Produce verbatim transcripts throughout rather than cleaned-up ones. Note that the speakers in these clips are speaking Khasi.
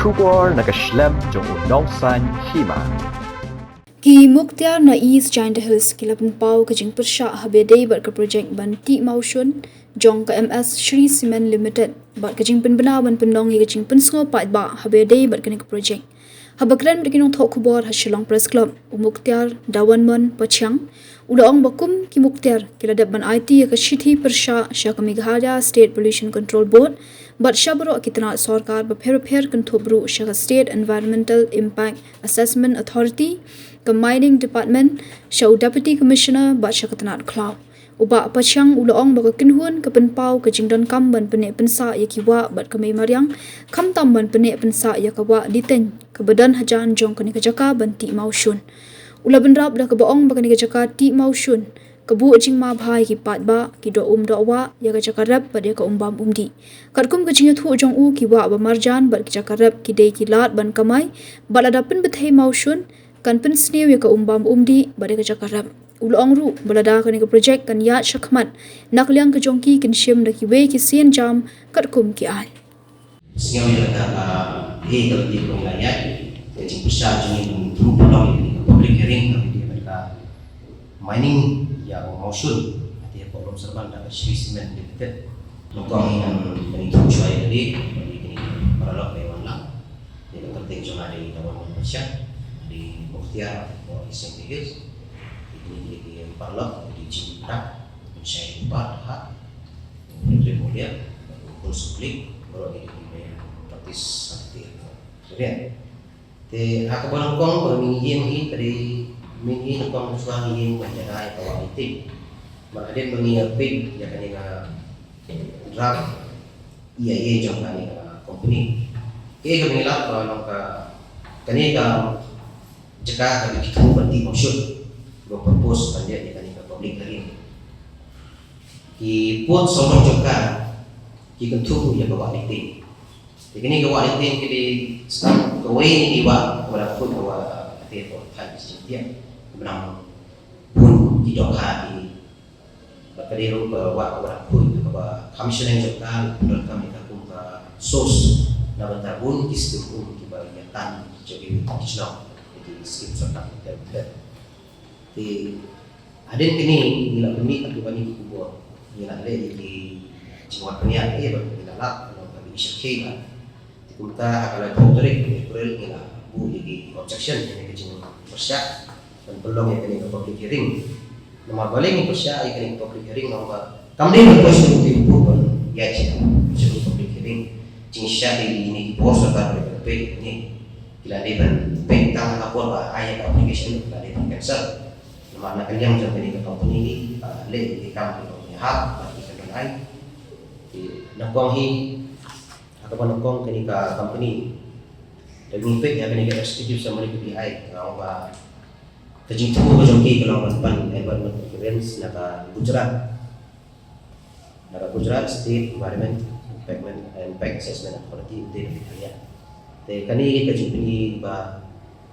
Khubor na ka shlem jong u nongsan hima. Ki Muktiar na East Jaintia Hills ki la pynpaw ka jingpyrshah haba ïadei bad ka projek ban tih mawshun jong ka M S Shree Cement Limited bad ka jingpynbna ban pynlong ïa ka jingpynsngew paidbah haba ïadei bad kane ka projek. Haba kren bad ki nongthoh khubor ha Shillong Press Club, u Muktiar Dawanmon Pachiang u la ong ba kum ki Muktiar ki la dep ban aiti ïa ka shithi pyrshah sha ka Meghalaya State Pollution Control Board bad sha baroh ki tnat sorkar bapher bapher, kynthup ruh sha ka State Environmental Impact Assessment Authority, ka Mining Department, sha u Deputy Commissioner bad sha ka tnat khlaw. U Bah Pachiang u la ong ba ka kynhun ka pynpaw ka jingdonkam ban pynneh pynsah ïa ki wah bad ka mei mariang, khamtam ban pynneh pynsah ïa ka wah Liteiñ kaba don hajan jong kane ka jaka ban tih mawshun. U la bynrap da kaba ong ba kane ka jaka tih mawshun ka buh jingma bha ïa ki paidbah, ki doh um doh wah, ïa ka jaka rep bad ïa ka um bam um dih. Katkum ka jingïathuh jong u, ki wah ba marjan bad ki jaka rep ki dei ki lad ban kamai, bad lada pynbthei mawshun kan pynsniew ïa ka um bam um dih bad ïa ka jaka rep. U la ong ruh ba lada kane ka projek kan ïaid shakhmat, na ka liang ka jong ki kin shim da kiwei ki sienjam katkum ki aiñ. Sngewbha ïa kata ka, eh, ka lynti kaba ngi la ïaid, ka jingpyrshah jong ngi ban through pynlong ïa ka public hearing, ka video bad ka mining ïa u mawshun, ha ka hapoh Lumsyrban da ka Shree Cement Limited. Nyngkong ngi ngan, ngan ïathuh shuwa ïa lade, bad ïa kine ki paralok ba wan lang. Ïa ka kyrteng jong nga dei Dawanmon Pachiang, dei Muktiar, hapoh East Jaintia Hills. Ïa kine ki dei ki paralok, dei Jim Prak, Shai Prat, ha. Putri Mulia, Khun Suklik, baroh ki dei ki ba ïa practice ha kata ka area. Te ha kaba nyngkong ba ngin ïeng hi ka dei, ngin ïeng nyngkong shuwa ngin ïeng ban ïada ïa ka wah Liteiñ. Mar hadien ba ngi ïa peit ïa kane ka draft E I A jong kane ka company. Kaei kaba ngi lap ba long ka, kane ka jaka kaba ki thmu ban tih mawshun, ba propose ban leh ïa kane ka public hearing. Ki pud sawdong jong ka ki kynthup ïa ka wah Liteiñ. Te kane ka wah Liteiñ ka dei sa kawei na ki wah kaba la khuid ha ka wah, ka te ko thaiñ Jaiñtia, kaba nang bun ki dohkha ki. Bad ka dei ruh ka wah kaba la khuid kaba kham shaneng jong ka, pyndonkam ïa ka kum ka source na bynta bun ki skim um kiba ïa tan jong ki shnong, ki skim sorkar. Te hadien kane ngi la pynmih kat kiba ngi ki khubor, ngi la leh ïa ki jingwad pynïaid, eh, ba ngi la lap, ngi la lap ka bini shakhe ba. Te kumta ha ka laiphew tarik April ngi la buh ïa ki objection, ïa ka jingpyrshah ban pynlong ïa kane ka public hearing. Namar balei ngi pyrshah ïa kane ka public hearing, namar ba kam dei ka question ka buh ban ïaid sha ka public hearing. Jingshisha dei ïa kine ki bor sorkar ba ki peit ïa kine. Ki la dei ban peit tang ha ka por ba ai ïa ka application, ki la dei ban cancel. Namar na ka liang jong kane ka company, ki, ah, leh ïa ki kam kiba ïahap bad ki kyndon aiñ. Te nyngkong hi, ha kaba nyngkong kane ka company, da ngi peit ïa kane ka executive summary ka B I, nga ong ba ka jingthmu ka jong ki ka long ban pan environment clearance na ka Gujarat. Na ka Gujarat State Environment Impact, Impact Assessment Authority, te na Meghalaya. Te kane ka jingpyni ba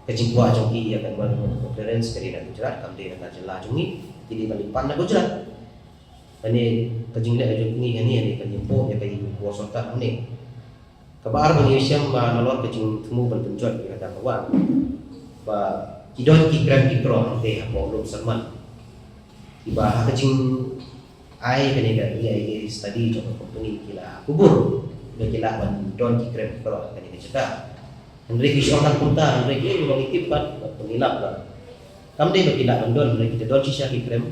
ka jingkwah jong ki ïa ka environment clearance ka dei na Gujarat, kam dei na ka jylla jong ngi, ki dei ban leit pan na Gujarat. Kane ka jingleh ka jong ngi hangne, hangne ka jingpynpaw ïa ka ïing bor sorkar hangne. Kaba ar ba ngi shem ba nalor ka jingthmu ban pynjot ïa kata ka wah, ba ki don ki krem ki krok hangtei hapoh Lumsyrban. Kiba ha ka jingai kane ka E I A study jong ka company ki la kubur ba ki lah ban don ki krem ki krok ha kane ka jaka. Hynrei ki shu ong tang kumta, hynrei ki ong ba ngi tip pat ba ngi lap ba kam dei ba ki lah ban don, hynrei kita don shisha ki krem,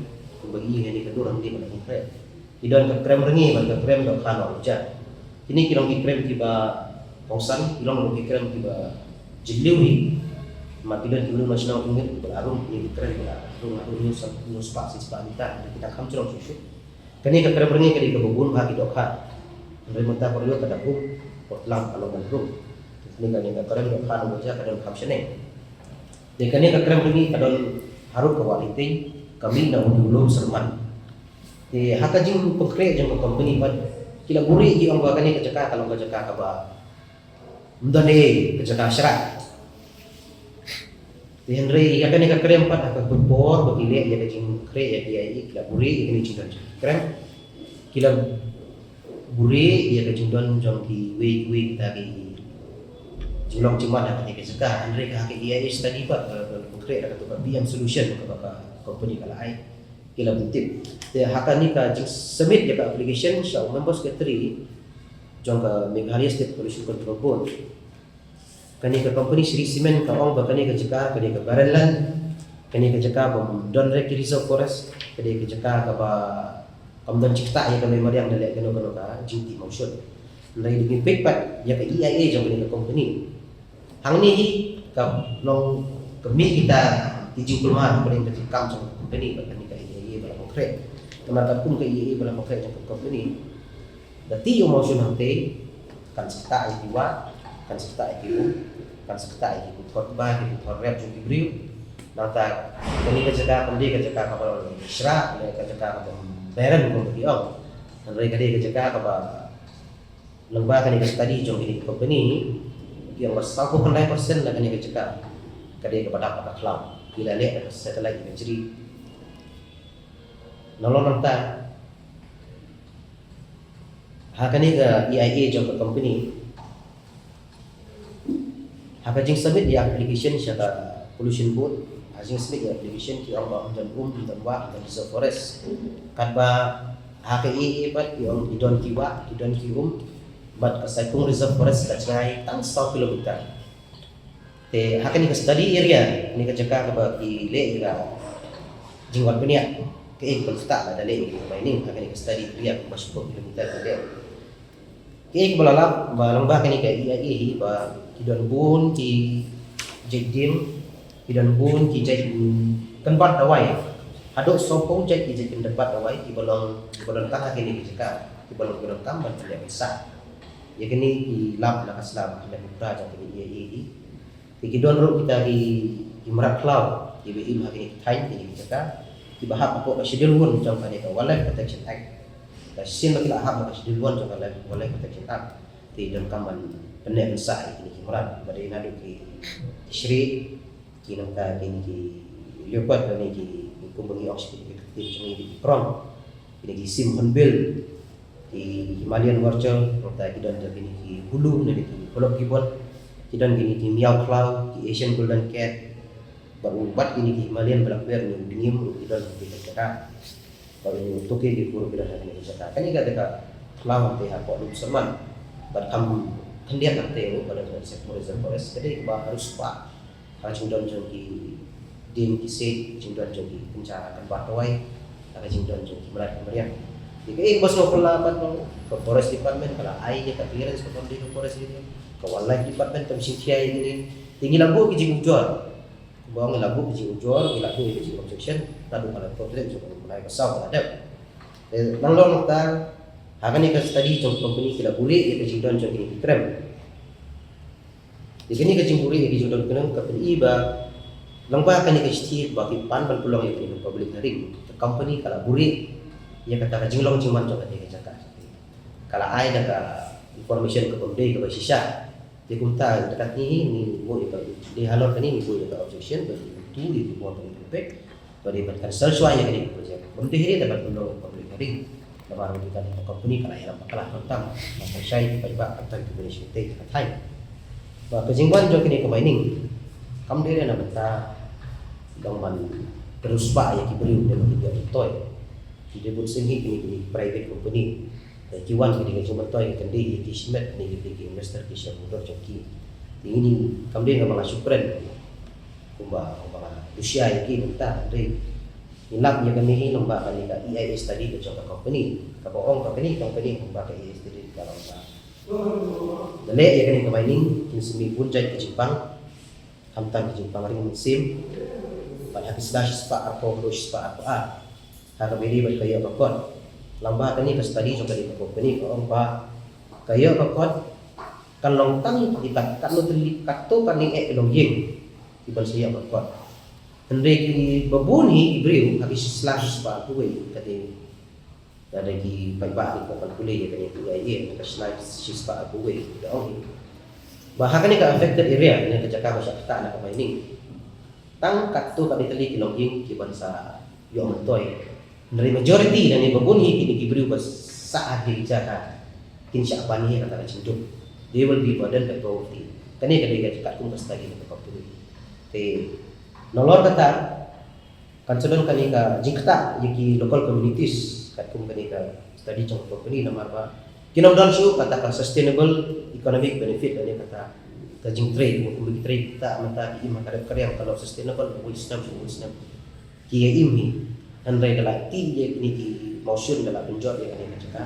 kumba ngi ïohi hangne ka dur hangne ba la pynkreh. Ki don ka krem rngi bad ka krem dohkha noh u ja. Kine ki long ki krem kiba kongsan, ki long ruh ki krem kiba jylliew hi. Namar ki don ki briew na shnong Pynïaid kiba la rung kine ki krem, kiba la rung, la rung hynñiew spah, hynñiew spah, shi spah litar, hynrei ki dang kham jrong shuh shuh. Kane ka krem rngi ka dei kaba bun bha ki dohkha. Hynrei mynta ka dur ka dap um, por tlang ka long ban rung. Kane ka, kane ka krem dohkha noh u ja ka don kham shaneng. Te kane ka krem rngi ka don harud ka wah Liteiñ, ka mih na u Lumsyrban. Te ha ka jingpynkhreh jong ka company pat, ki la buhrieh, ki ong ba kane ka jaka ka long ka jaka kaba ym don ei, ka jaka shrah. Te hynrei ïa kane ka krem pat ha ka por ba ki leh ïa ka jingkhreh ïa ki, ïa ki, ki la buhrieh ïa kane ka jingdon jong ka krem. Ki la buhrieh ïa ka jingdon jong kiwei kiwei kita ki jinglong jingman ha kane ka jaka. Hynrei ka ha ka A I A study pat, ka, ka, ka khreh da katu ka P M solution kaba ka company ka la ai, ki la pyntip. Te ha kane ka jingsubmit ïa ka application sha u member secretary jong ka Meghalaya State Pollution Control Board, kane ka company Shree Cement ka ong ba kane ka jaka, kane ka barren land, kane ka jaka bym don re ki reserve forest, kane ka jaka kaba kam don jingktah ïa ka mei mariang da leh kano kano ka jingtih mawshun. Hynrei lada phi peit pat ïa ka E I A jong kane ka company, hangne hi ka long ka mih kita ki jingkulmar hapdeng ka jingkam jong ka company bad kane ka E I A ba la khreh. Namar katkum ka E I A ba la khreh jong ka company, da tih ïa u mawshun hangtei, kan sa ktah ïa ki wah, kan sa ktah ïa ki um, kan sa ktah ïa ki kynthor kba, ki kynthor rep jong ki briew. Nangta kane ka jaka kam dei ka jaka kaba long shrah, ne ka jaka kaba barren kumba ki ong. Hynrei ka dei ka jaka kaba, lyngba kane ka study jong kane ka company, ki ong ba sawphew khyndai percent na kane ka jaka ka dei kaba dap ha ka khlaw. Ki la leh da ka satellite imagery. Nalor nangta, ha kane ka E I A jong ka company, ha ka jingsubmit ïa application sha ka Pollution Board, ha jingsubmit ïa application ki ong ba ym don um, ym don wah, ym don reserve forest. Katba ha ka E I A pat ki ong ki don ki wah, ki don ki um, bad ka Saipung Reserve Forest ka jngai tang saw kilometer. Te ha kane ka study area, kane ka jaka kaba ki leh ïa ka jingwan bniah, kaei kaba la ktah lada leh ïa ka mining ha kane ka study area kaba shiphew kilometer ki leh. Kaei kaba la lap ba lyngba kane ka E I A hi ba ki don bun ki jait dim, ki don bun ki jait, mm, kynbat dawai. Haduh sawphew jait ki jait kynbat dawai kiba long, kiba don tang ha kane ka jaka, kiba long, kiba long tang ban pynleh pisa. Ïa kine ki lap na ka sla ba hynda ki pra jong kine ïa ïa ïa. Te ki don ruh kita ki, ki mrad khlaw kiba im ha kine ki thaiñ, kine ki jaka, kiba hap hapoh ka Schedule One jong kane ka Wildlife Protection Act. Ka shisien ba ki la hap ha ka Schedule One jong ka Wildlife, Wildlife Protection Act, te donkam ban pynneh pynsah ïa kine ki mrad, ba dei naduh ki, ki shrieh, ki nangta kine ki leopard, kine ki, ki kumba ngi ong sha kine ki ktien jong ngi, ki prong, kine ki sim hornbill, ki Himalayan vulture, nangta ki don jong kine ki hulu, ne ki peacock gibbon, ki don kine ki miaw khlaw, ki Asian golden cat, bad u, bad kine ki Himalayan black bear, ne u dngiem ruh ki don ha kine ki jaka. Bad u tokay ki ruh ki don ha kine ki jaka. Kane ka dei ka khlaw hangtei hapoh Lumsyrman. Bad kham khyndiat hangtei ruh ka don ka Saipung Reserve Forest, ka dei kaba riewspah. Ha ka jingdon jong ki dieng ki siej, jingdon jong ki kynja kynbat dawai, ha ka jingdon jong ki mrad ki mariang. Te kaei kaba sngewphylla pat, ka Forest Department ka la ai ïa ka clearance kaba dei ka Forest Department, ka Wildlife Department kam shim khia ïa kine. Te ngi la buh ki jingujor, kumba ngi la buh ki jingujor, ngi la buh ki jingobjection, naduh ka la complete jong ka, ka la saw ka la dep. Te nalor nangta, ha kane ka study jong ka company ki la buhrieh ïa ka jingdon jong kine ki krem. Ïa kane ka jingbuhrieh ïa ka jingdon krem ka pyni ba lyngba kane ka shithi ba ki pan ban pynlong ïa kane ka public hearing, ka company ka la buhrieh ïa kata ka jinglong jingman jong kane ka jaka. Ka la ai da ka information kaba ym dei kaba shisha. Te kumta da katne hi ngi buh ïa ka, dei halor kane ngi buh ïa ka objection ba ngi tu ïa ki bor ba ngi pynpeit. Ba dei ban cancel shuwa ïa kane ka project. Bym dei hi dei ban pynlong public hearing. Namar ba kane ka company ka la ïalam bakla khamtam. Ba ka shai ki paidbah khamtam ki bynriew shatei ka thaiñ. Ba ka jingwan jong kane ka mining kam dei na bynta dang ban riewspah ïa ki briew ne ba ki briew toi. Ki dei bun sien hi kine ki private company. Ki wan ki dei ka jingmyntoi ka kyndit ïa ki shimet ne ki dei ki investor ki shareholder jong ki. Te ine kam dei kaba nga shu kren kumba, kumba nga shu shia ïa ki mynta, hynrei ngi lap ïa kane hi lyngba kane ka E I A study ka jong ka company kaba ong ba kane ka company kumba ka E I A study ka long ba da leh ïa kane ka mining kin sa mih bun jait ka jingpang. Khamtam ki jingpang ring mynsiem. Bad ha ki sla shispah arphew haduh shispah arphew ar, ha kaba ïadei bad ka ïoh ka kot, lyngba kane ka study jong kane ka company ka ong ba ka ïoh ka kot kan long tang kita katno tylli, katto katne eh ki longïing kiban sa ïoh ka kot. Hynrei kiba bun hi ki briew ha ki sla shispah arphew wei, ka dei Lada ki paidbah ki pule ïa kane ka E I A na ka sla shispah arphew wei, da ong ba ha kane ka affected area ne ka jaka ba shah ktah na ka mining, tang katto katne tylli ki longïing kiban sa ïoh myntoi. Hynrei majority lane ba bun hi kine ki briew ba sah ha kine ki jaka kin shah pan hi ha kata ka jingduk. They will be burdened by poverty. Kane ka dei ka katkum ka study na ka company. Te nalor kata kan sa don kane ka jingktah ïa ki local communities katkum kane ka study jong ka company, namar ba kin ym don shuh kata ka sustainable economic benefit lane kata ka jingtrei, kumba ki trei kita mynta ki im ha ka dep ka riang ka long sustainable, wei snem shu wei snem ki ïa im hi. Hynrei da la tih ïa kine ki mawshun, da la pynjot ïa kane ka jaka,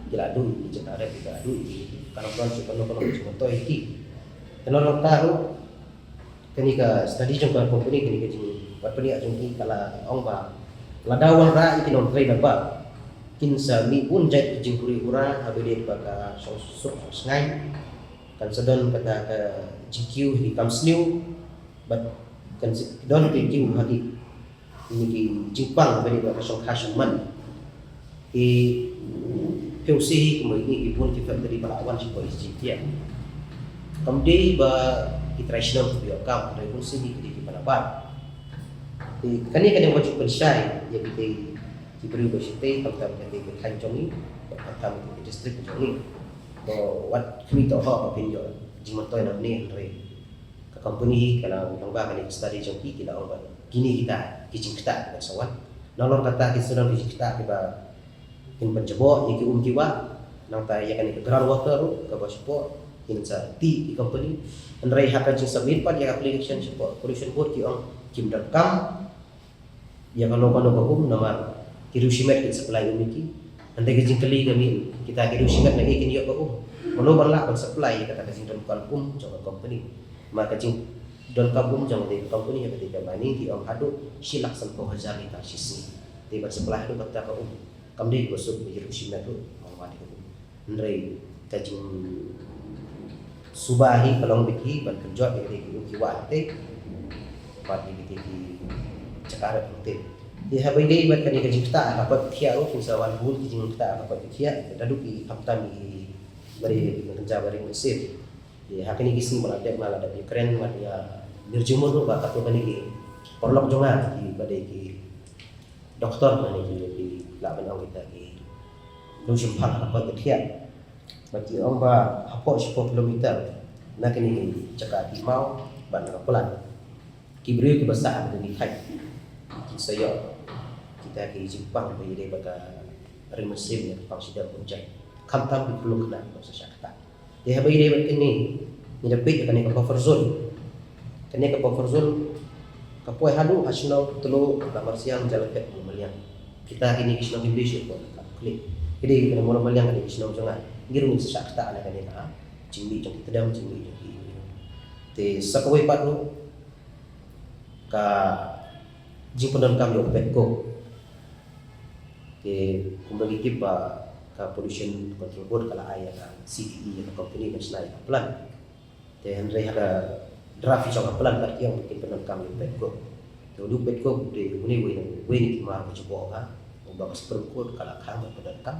ki la duh ïa ki jaka rep, ki la duh ïa ki, ka long don shuh kano kano ka jingmyntoi ïa ki. Te nalor kata ruh kane ka study jong ka company, kane ka jingwad pynïaid jong ki ka la ong ba lada wanrah ïa ki nongtrei na bar, kin sa mih bun jait ki jingkuri kura ha ba ïadei bad ka shongsuk shongsngain. Kan sa don kata ka jingkiew ha ki kam sniew bad kan sa don ka jingkiew ha ki kine ki jingpang ba dei ba ka shongkha shongman. Ki pynsi hi kumba ine ki bun ki factory ba la wan shapoh East Jaintia. Kam dei ba ki trai shnong ki ïoh kam, hynrei bun sien ki dei ki ba la bar. Te kane ka dei ka jingpynshai ïa kita ki briew ba shatei, khamtam kata ka thaiñ jong ngi, khamtam ka district jong ngi. Ba wat khmih tohok ba phin ïoh jingmyntoi nangne, hynrei ka company ka la ong ba kane ka study jong ki, ki la ong ba kine kita ki jingktah kiba sa wan. Nalor kata ki sa don ki jingktah kiba kin pynjaboh ïa ki um ki wah, nangta ïa kane ka ground water ruh kaba shapoh kin sa tih ki company. Hynrei ha ka jingsubmit pat ïa ka application shapoh Pollution Board ki ong kim donkam ïa kano kano ka um namar ki riew shimet kin supply um ïa ki. Hynrei ka jingkylli ka mih, kita ki riew shimet na ei kin ïoh ka um? Mano ban lah ban supply ïa kata ka jingdonkam um jong ka company? Ma ka jingdonkam um jong ka company ha ka dei ka mining ki ong haduh shi lak sanphew hajar litar shisngi. Te ban supply haduh kata ka um, kam dei ba suk ba ïa riew shimet ruh ong ba dei ka um. Hynrei ka jingsuba hi ka long beit hi ban pynjot ïa ki um ki wah te bad ïa ki jaka rep te. Te haba ïadei bad kane ka jingktah ha ka koit ka khiah ruh, kin sa wan bun ki jingktah ha ka koit ka khiah, naduh ki khamtam ïa ki ba dei ki kynja ba dei mynsiem. Te ha kine ki sngi ba la dep nga la dep ïakren bad ïa Mir Jingmut ruh ba katto katne ki paralok jong nga ki ba dei ki doktor, mane ki, ki lah ban ong kita ki nongshemphang ha ka koit ka khiah. Bad ki ong ba hapoh shiphew kilometer na kine ki jaka ki maw bad na ka plant, ki briew kiba sah ha kine ki thaiñ ki sa ïoh kita ki jingpang ba ïadei bad ka ri mynsiem ïa ka pang shadem umjait. Khamtam ki khyllung khynnah kiba sa shah ktah. Te haba ïadei bad kane, ngi da peit ïa kane ka buffer zone. Kane ka buffer zone ka poi haduh ha shnong Tloh, Lamarsiang, Jalaphet, Mawmyllung. Kita kine ki shnong kim dei shuh hapoh ka Klik. Ki dei kane Mawmyllung, kane ki shnong jong nga. Ngi ruh ngin sa shah ktah na kane ka jingmih jong ki tdem, jingmih jong ki. Te sa kawei pat ruh ka jingpyndonkam ïa u petcoke. Te kumba ngi tip ba ka Pollution Control Board ka la ai ïa ka C T E ïa ka company ban shna ïa ka plant. Te hynrei ha ka draft jong ka plant pat ki ong ba kin pyndonkam ïa u petcoke. Te u petcoke u dei une uwei na, uwei na ki mar ba jaboh ka, uba ka Supreme Court ka la khang ban pyndonkam.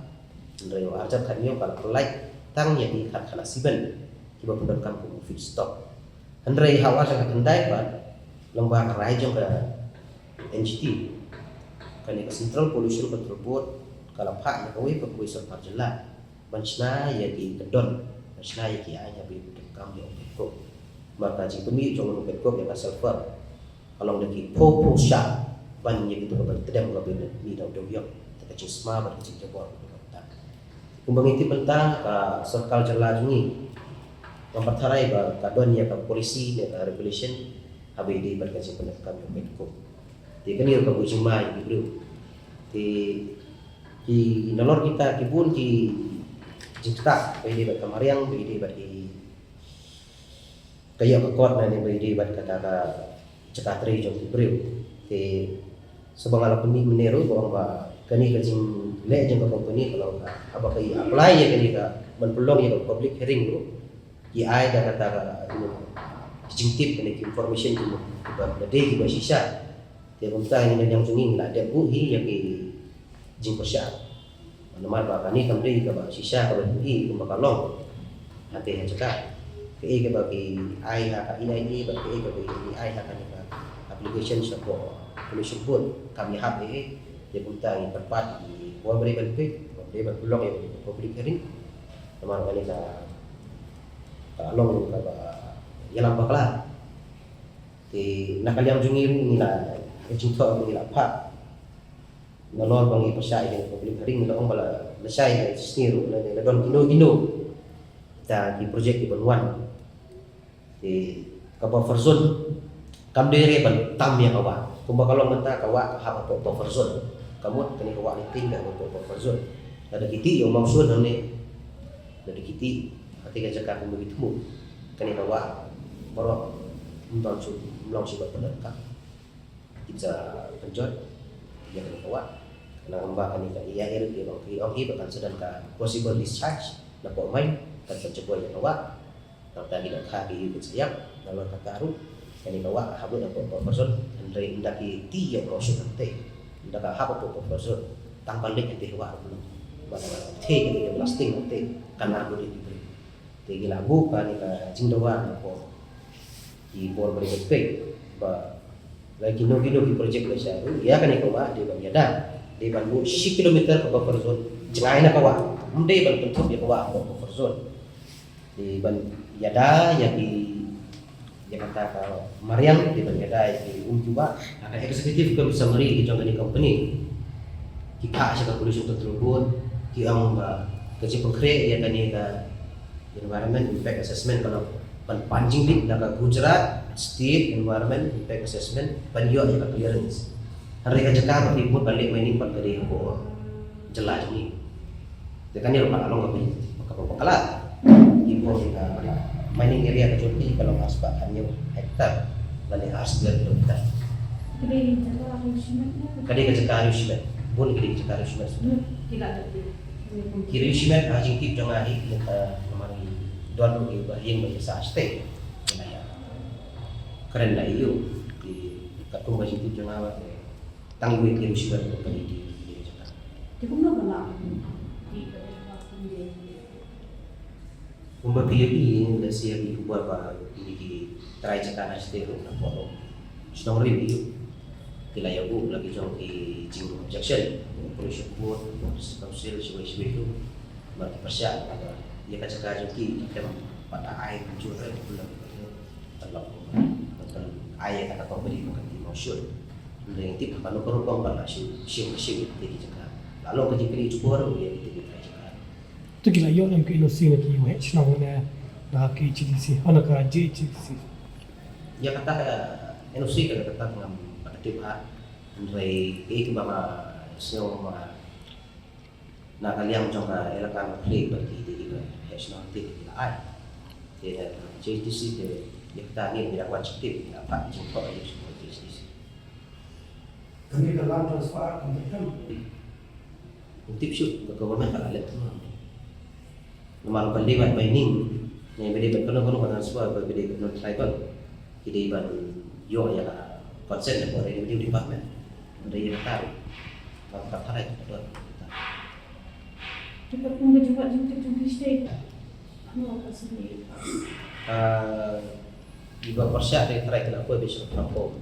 Hynrei u arhajar khathynñiew ka la pynlait tang ïa ki khatkhana siben kiba pyndonkam kum u feedstock. Hynrei ha u arhajar khatkhyndai pat, lyngba ka rai jong ka N G T, kane ka Central Pollution Control Board ka la phah ïa kawei pa kawei sorkar jylla ban shna ïa ki kyndon, ban shna ïa ki aiñ haba ïadei bad ka kam ïa u petcoke. Namar ka jingpynmih jong u petcoke ïa ka sulphur ka long da ki phew phew shah ban ïa kito kiba tdem, kaba mih na u dewïong. Te ka jingsma bad ka jingjabor ka long kumta. Kumba ngi tip mynta ka sorkar jylla jong ngi kam pat tharai ba ka don ïa ka policy ne ka regulation haba ïadei bad ka jingpyndonkam ïa u petcoke. Te kane ruh ka buh jingma ïa ki briew. Te ki nalor kita ki bun ki jingktah ba ïadei bad ka mariang, ba ïadei bad ki, ka ïoh ka kot, ne ba ïadei bad kata ka jaka trei jong ki briew. Te sa ba nga la pynmih mynne ruh ba ong ba kane ka jingleh jong ka company ka long ka, haba ka apply ïa kane ka ban pynlong ïa ka public hearing ruh, ki ai da kata ka, you know, ki jingtip, kane ki information kiba, kiba la dei kiba shisha. Te kumta ngi na liang jong ngi ngi la dep buh hi ïa ki jingpyrshah. Namar ba kane kam dei kaba shisha kaba buh hi kumba ka long. Hangtei ha jaka, kaei kaba ki ai ha ka E I A bad kaei kaba ki ai ha kane ka application shapoh Pollution Board kam ïahap ei ei. Te kumta ngi kyrpad ïa ki, ba dei ban peit, ba dei ban pynlong ïa ka public hearing. Namar kane ka, ka long kaba Ïalam bakla. Te na ka liang jong ngi ruh ngi la, ka jingthoh ngi la phah. Nalor ba ngi pyrshah ïa ka public hearing, ngi la ong ba la, la shai la shisngi ruh, la, la don kino kino. Da ki project ki ban wan. Te ka buffer zone kam dei re ban tam ïa ka wah. Kumba ka long mynta ka wah ka hap hapoh buffer zone. Ka mut kane ka wah Leiting ka hap hapoh buffer zone. Lada ki tih ïa u mawshun hangne, lada ki tih ha kata ka jaka kumba ki thmu, kane ka wah baroh ym don shuh, ym long shuh ban pyndonkam. Ki sa pynjot ïa kane ka wah. Kane kumba kane ka ïa ïa ïa ong hi ba kan sa don ka possible discharge na pok mai, kan sa jubor ïa ka wah. Nangta ki dohkha ki ïu kin sa ïap, nalor kata ruh kane ka wah ka hap lut na pok, pok person, hynrei ynda ki tih ïa u mawshun hangtei, ynda ka hap pok, pok person, tang ban leit hangtei ka wah ruh. Ba ka thei kane ka blasting hangtei, kan lam lut ïa ki briew. Te ngi la buh kane ka jingdawa na pok ki bor ba dei ban peit ba la kino kino ki project la shah ruh, ïa kane ka wah dei ban ïada, dei ban buh shi kilometer ka buffer zone jngai na ka wah. Ym dei ban pynthup ïa ka wah hapoh buffer zone. Dei ban ïada ïa ki, ïa kata ka mariang, dei ban ïada ïa ki um ki wah. Ka executive ka summary ki jong kane ka company ki phah sha ka Pollution Control Board, ki ong ba ka jingpynkhreh ïa kane ka Environment Impact Assessment ka long ban pan jingbit na ka Gujarat State Environment Impact Assessment ban ïoh ïa ka clearance. Hynrei ka jaka ba ki mut ban leh mining pat ka dei hapoh jylla jong ngi. Te kane ruh ka la long kaba, kaba bakla. Ki bor ka mining area ka jong ki ka long arspah khathynñiew hektar lane ar square kilometer. Ka dei jaka riewshimet ne? Ka dei ka jaka riewshimet. Bun ka dei ka jaka riewshimet. Hmm, ki la dep ki. Ki riewshimet ha jingtip jong nga hi, ka namar ngi don ruh ki ba ïeng ba ïa sah shatei. Ki la ïa kren da ïa u. Ki katkum ka jingtip jong nga ba te tang iwei ki riewshimet ruh ka dei ki, ki dei ka jaka. Te kumno ka la, ki ka dei ka kumno? Kumba phi ïohi, lehse phi ïohi ba kine ki trai jaka na shatei ruh na pdeng shnong Ri Mawïa ki la ïoh buh la ki jong ki jing objection, Pollution Board, District Council, shawei shawei ruh. Namar ki pyrshah ba ïa ka jaka jong ki ki khlem pat ai mynjur, eh, ba la ki pynjur. Tang ba ai ïa kata ka company ba kan ki mawshun. Hynrei ngi tip ba kano ka rukom ba la shu shim, shim ïa kita ki jaka. La long ka jingkylli jubor ïa kita ki trai jaka. To ki la ïoh em ka N O C na ki ïoh heh shnong ne na ka K H A D C, ha na ka J H A D C? Ïa kata ka N O C ka, kata ngam pat tip ha. Hynrei kaei kaba nga sngew ma na ka liang jong ka elaka Nongkhlei bad ki dei kiba heh shnong te ki la ai. Te na J H A D C te ïa kata ngi ngi la wan sha te ngi la phah jingthoh ïa ka J H A D C. Kane ka land transfer kam tip shuh ka government ka la leh kumno. Namar ba dei ban mining ne ba dei ban kano kano ka transfer ba dei ban non tribal. Ki dei ban ïoh ïa ka consent na ka revenue department. Ba dei ïa kata ruh ba ka tharai ka don. Te katkum ka jingwad jingtip jong ki state, ano ka sini? Ah, iba pyrshah te tharai ka la poi ba sha ka platform.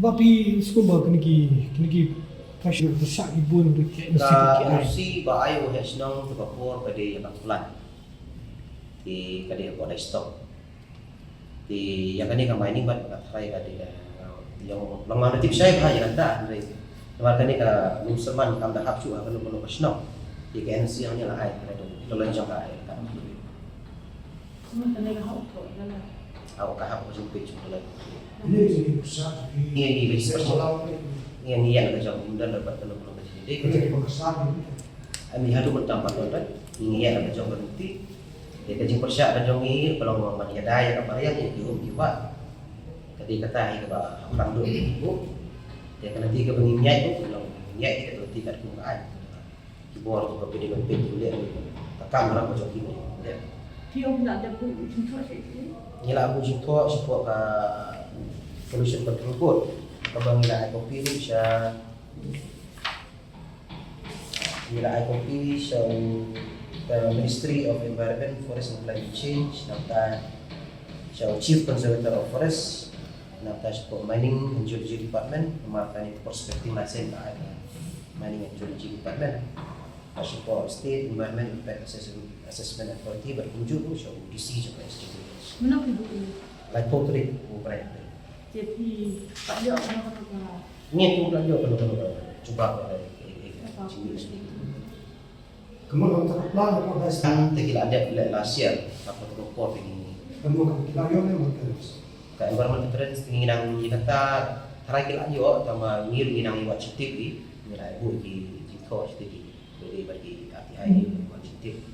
Ba phi sngewbha kine ki, kine ki pressure pyrshah ki bun ruh ki N O C ki ai. N O C ba ai u heh shnong te ka por ka dei ïa ka plan. Te ka dei ka por dei stop. Te ïa kane ka mining bad ka tharai ka dei ka, ïa long lang da tip shai ba ïa kata hynrei namar kane ka New Sherman kam da hap shuh ha kano kano ka shnong. Te ka N O C hangne la ai ka dei ka long jong ka ai ka. Aw ka hap ka jingpeit jong ka lai. Ngi ngi ngi ngi ïa ka jong unda da pat ka long ka jingdei ka jong. Ani haduh mynta pat don ngi ngi ïa ka jong ka lynti. Ïa ka jingpyrshah ka jong ngi ka long ban ïada ïa ka mariang ïa ki um ki wah. Ka dei kata hi kaba hap rang duh ki buh. Ïa ka lynti kaba ngi ngi ïa ka long ngi ïa ka lynti katkum ka ai. Ki bor kiba phi dei ban peit ki leh ka kam rangbah jong ki ba dei ban leh. Phi ong phi la dep buh jingthoh sha ki? Ngi la buh jingthoh shapoh ka Pollution Control Board kaba ngi la ai copy ruh sha, ngi la ai copy sha u, ka Ministry of Environment, Forest and Climate Change, nangta sha u Chief Conservator of Forest, nangta shapoh Mining and Geology Department, namar kane ka prospecting license ka ai ka Mining and Geology Department. Ka shapoh State Environment Impact Assessment, Assessment Authority bad kumjuh ruh sha u D C jong ka S T. Mano ki buh ïa? Laiphew tarik u April. Te phi pat ïoh kano kano ka? Ngi kum pat ïoh kano kano ka jubab ïa ka, eh, eh, jingmut. Ka mut ka plan ka dei Tang te ki la dep leh last year, ka protocol phi ngi. Ka mut ka ki la ïoh ne mut ka. Ka environment clearance ngi nang ïa kata, tharai ki la ïoh, tangba ngi ruh ngi nang ïa wad shatei ki, ngi la ïa buh ki jingthoh shatei ki. Dei bad ki R T I ïa wad shatei.